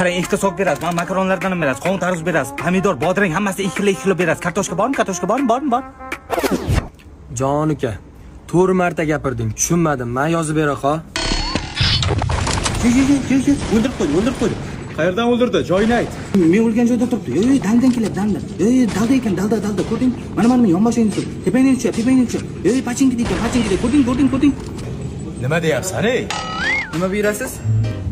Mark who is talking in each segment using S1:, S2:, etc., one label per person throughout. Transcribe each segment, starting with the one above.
S1: Qarang, ikkita сок berasiz, mana makaronlardan ham berasiz, qovun, tarvuz berasiz, pomidor, bodring, hammasi 2 kilo, 2 kilo berasiz. Kartoshka bormi? Kartoshka bormi? Bormi? Bor.
S2: Jon uka, to'rt marta gapirding, tushunmadim. Man yozib bera qol.
S1: Yo, yo, yo, yo, yo, o'ldirib qo'ydi, o'ldirib qo'ydi.
S3: Qayerdan o'ldirdi? Joyini ayt.
S1: Men o'lgan joyda turibdi. Yo, yo, daldan kelyapti, daldan. Yo, yo, dalda ekan, dalda, dalda. Ko'rding? Mana, mana, yonboshingni tur. Tepangdan tushyapti, tepangdan tushyapti. Yo, yo, pachinkida ekan, pachinkida. Ko'rding, ko'rding, ko'rding.
S3: Nima deyapsan, ey?
S2: Nima buyurasiz?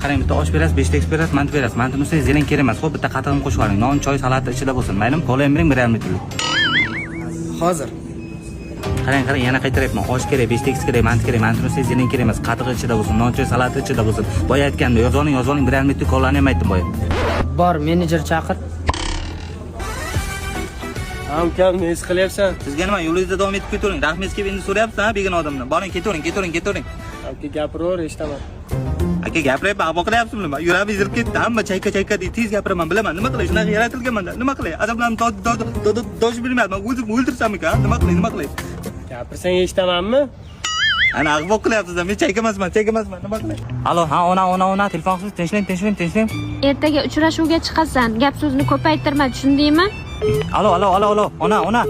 S1: Qarang, bitta osh berasiz, 5 tekst berasiz, manti berasiz. Mantini ustiga зелень kerak emas. Xo'p, bitta qatig'ini qo'shib yuboring. Non, choy, salati ichida bo'lsin. Maylimi? Kola ham bering, 1,5 litrlik.
S2: Hozir.
S1: Qarang, qarang, yana qaytaryapman. Osh kerak, 5 tekst kerak, manti kerak, mantini ustiga зелень kerak emas. Qatig'i ichida bo'lsin, non, choy, salati ichida bo'lsin. Boya aytgandim, yozib oling, yozib oling, 1,5 litr kolani ham aytdim boya.
S4: Bor, menejer chaqir.
S2: Ha, ukam, ne his qilyapsan?
S1: Sizga nima, yo'lingizda davom etib ketavering. Rahmingiz kelib endi so'rayapsiz, ha, begona odamdan. Boring, ketavering, ketavering, ketavering.
S2: Aka, gapiraver, eshitaman.
S1: Aka, gapiryapman, ig'vo qilyapsizmi nima? Yuragim ezilib ketdi. Hamma chayka chayka deydi, tez gapiraman, bilaman. Nima qilay, shunaqa yaratilganman. Nima qilay? Azoblarim dosh bilmayapman. O'zim o'ldirsammikan? Nima qilay, nima qilay?
S2: Gapirsang eshitamanmi?
S1: Ana, ig'vo qilyapsiz. Men chayka emasman, chayka emasman. Nima qilay? Alo, ha, ona, ona, ona, telefon qilsiz, tinchlik, tinchlik, tinchlik.
S5: Ertaga uchrashuvga chiqasan. Gap so'zni ko'paytirma, tushundingmi?
S1: Alo, alo, alo, alo, ona, ona.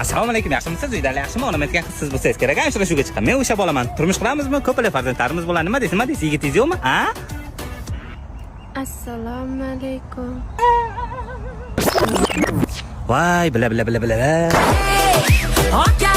S1: Assalomu alaykum, yaxshimisiz? Uydalar yaxshimi? Onam aytgan qiz siz bo'lsangiz kerak, a, uchrashuvga chiqqan. Men o'sha bolaman. Turmush quramizmi? Ko'plar farzandlarimiz bo'ladi. Nima deysiz? Nima deysiz? Yigitingiz yo'qmi? A?
S5: Assalomu alaykum.
S1: Voy, bila, bila, bila, bila.
S6: Okay.